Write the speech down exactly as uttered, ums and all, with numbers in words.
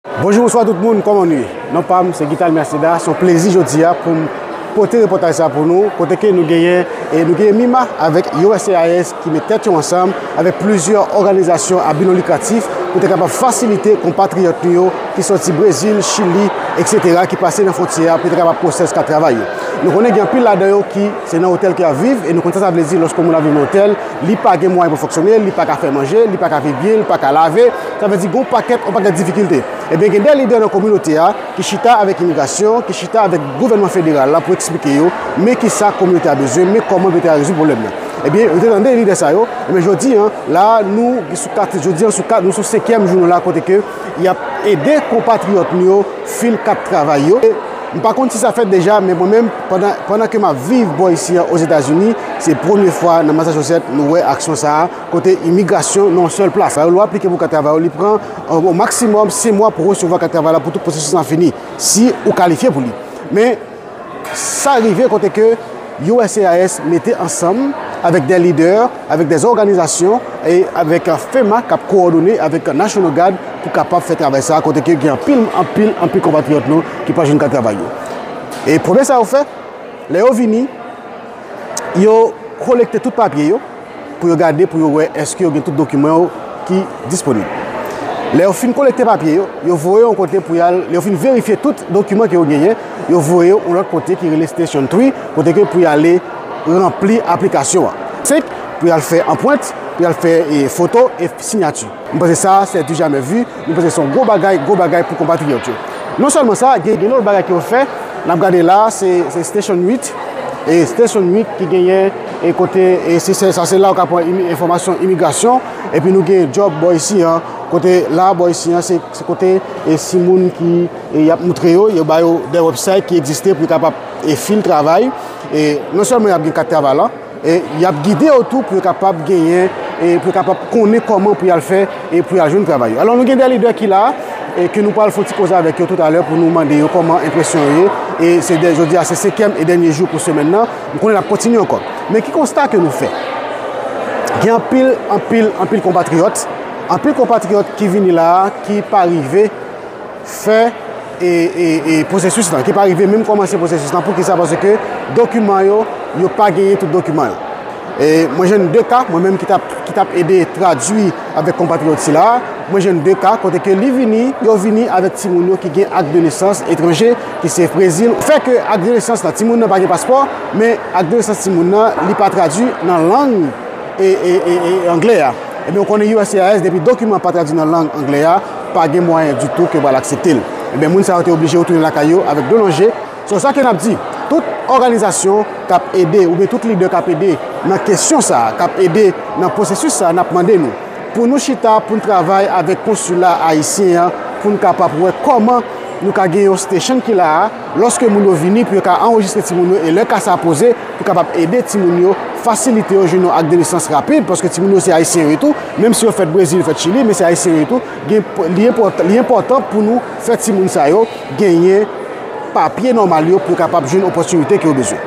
Bonjou, bonswa tout moun, kòman nou ye? Non pa m, se Guital Merceda, se yon plezi jodi a pou m pote repòtaj sa pou nou, kote ke nou genyen, e nou genyen Mima avèk U S C I S ki met tèt yo ansanm avèk plizyè òganizasyon a bi non likratif pou te kapab fasilite konpatriyòt nou yo ki sòti Brezil, Chili, et cetera, ki pase nan fwontyè a pou te kapab pwosès kat travay yo. Nou konnen gen anpil ladan yo ki se nan otèl ke y ap viv, e nou konn sa sa vle di lòske yon moun ap viv nan otèl, li pa gen mwayen pou fonksyone, li pa ka fè manje, li pa ka viv byen, li pa ka lave, sa vle di gen yon pakèt, yon pakèt difikilte. Ebyen, gen de lidè nan kominote a ki chita avèk imigrasyon, ki chita avèk gouvènman federal la pou eksplike yo, men kisa kominote a bezwen, men kòman yo te ka rezoud pwoblèm nan. Ebyen, yo te tande lidè sa yo, ebyen, jodi a, la, nou sou kat, jodi a, sou kat, nou sou senkyèm jou nou la, kote ke y ap ede konpatriyòt nou yo fil kat travay yo. E m pa konn si sa fèt deja, men mwen menm, pandan, pandan ke m ap viv bò isi a, Ozetazini, se premye fwa nan Massachusetts nou wè aksyon sa a, kote imigrasyon nan yon sèl plas. Lè w aplike pou kat travay yo, li pran, euh, o maksimòm senk mwa pou resevwa kat travay la, pou tout pwosesis lan fini, si ou kalifye pou li. Men, sa rive kote ke U S C I S mete ansanm avèk de lidè, avèk de òganizasyon e avèk FEMA k ap kowòdone avèk National Guard pou kapab fè travay sa a, kote ke gen anpil, anpil, anpil konpatriyòt nou ki pa jwenn kat travay yo. E premye sa yo fè, lè yo vini, yo kolekte tout papye yo, pou yo gade, pou yo wè èske yo gen tout dokiman yo ki disponib. Lè yo fin kolekte papye yo, yo voye yon kote pou y al, lè yo fin verifye tout dokiman ke yo genyen, yo voye yo yon lòt kote ki rele Station three, kote ke pou y ale ranpli aplikasyon an. Senk, pou y al fè anprent, pou y al fè, e, foto e siyati. M panse sa, c'est du jamais vu. Nou panse se yon gwo bagay, gwo bagay pou konpatriyòt yo. Non sèlman sa, gen, gen lòt bagay ke yo fè. N ap gade la, se, se Station eight. E Station eight ki genyen, e kote, e se, se, sa se la ou ka pran imi-, enfòmasyon imigrasyon. Epi nou gen Job bò isi an. Kote la, bò isi an, se, se kote, e si moun ki, e y ap moutre yo, yo ba yo de website ki egziste pou yo kapab, e fil travay. E non sèlman y ap gen kat travay la, e y ap gide yo tou pou yo kapab genyen, e pou yo kapab konnen kòman pou y al fè, e pou y al jwenn travay yo. Alò, nou gen de lidè ki la, e ke nou pral fè yon ti koze avèk yo toutalè pou nou mande yo kòman enpresyon yo ye. E se de, jodi a, se senkyèm e dènye jou pou semèn nan. M konnen n ap kontinye ankò. Men ki konsta ke nou fè? Gen anpil, anpil, anpil konpatriyòt, anpil konpatriyòt ki vini la a, ki pa rive fè, e, e, e pwosesis lan, ki pa rive menm kòmanse pwosesis lan. Poukisa? Paske dokiman yo, yo pa genyen tout dokiman yo. E mwen jwenn de ka, mwen menm ki t ap, ki t ap ede tradui avèk konpatriyòt sila a, mwen jwenn de ka kote ke li vini, yo vini avèk timoun yo ki gen ak de nesans etranje, ki se Brezil. Fè ke ak de nesans la, timoun nan pa gen paspò, men ak de nesans timoun nan, li pa tradui nan lang e, e, e, e anglè a. Ebyen, ou konnen U S C I S, depi dokiman pa tradui nan lang anglè a, pa gen mwayen ditou ke yo pral aksepte l. Ebyen, moun sa yo te oblije retounen lakay yo avèk dlo nan je. So, sa ke n ap di, tout òganizasyon k ap ede, oubyen tout lidè k ap ede nan kesyon sa a, k ap ede nan pwosesis sa a, n ap mande nou pou nou chita, pou n travay avèk konsila ayisyen an, pou n kapab wè kòman nou ka gen yon station ki la a, lòske moun yo vini, pou yo ka anrejistre timoun yo, e lè ka sa poze, pou kapab ede timoun yo, fasilite yo jwenn yon ak de nesans rapid, paske timoun yo se ayisyen yo tou, menm si yo fèt Brezil, yo fèt Chili, men se ayisyen yo tou. Gen, li enpòtan, li enpòtan pou nou fè timoun sa yo genyen papye nòmal yo pou yo kapab jwenn opòtinite ke yo bezwen.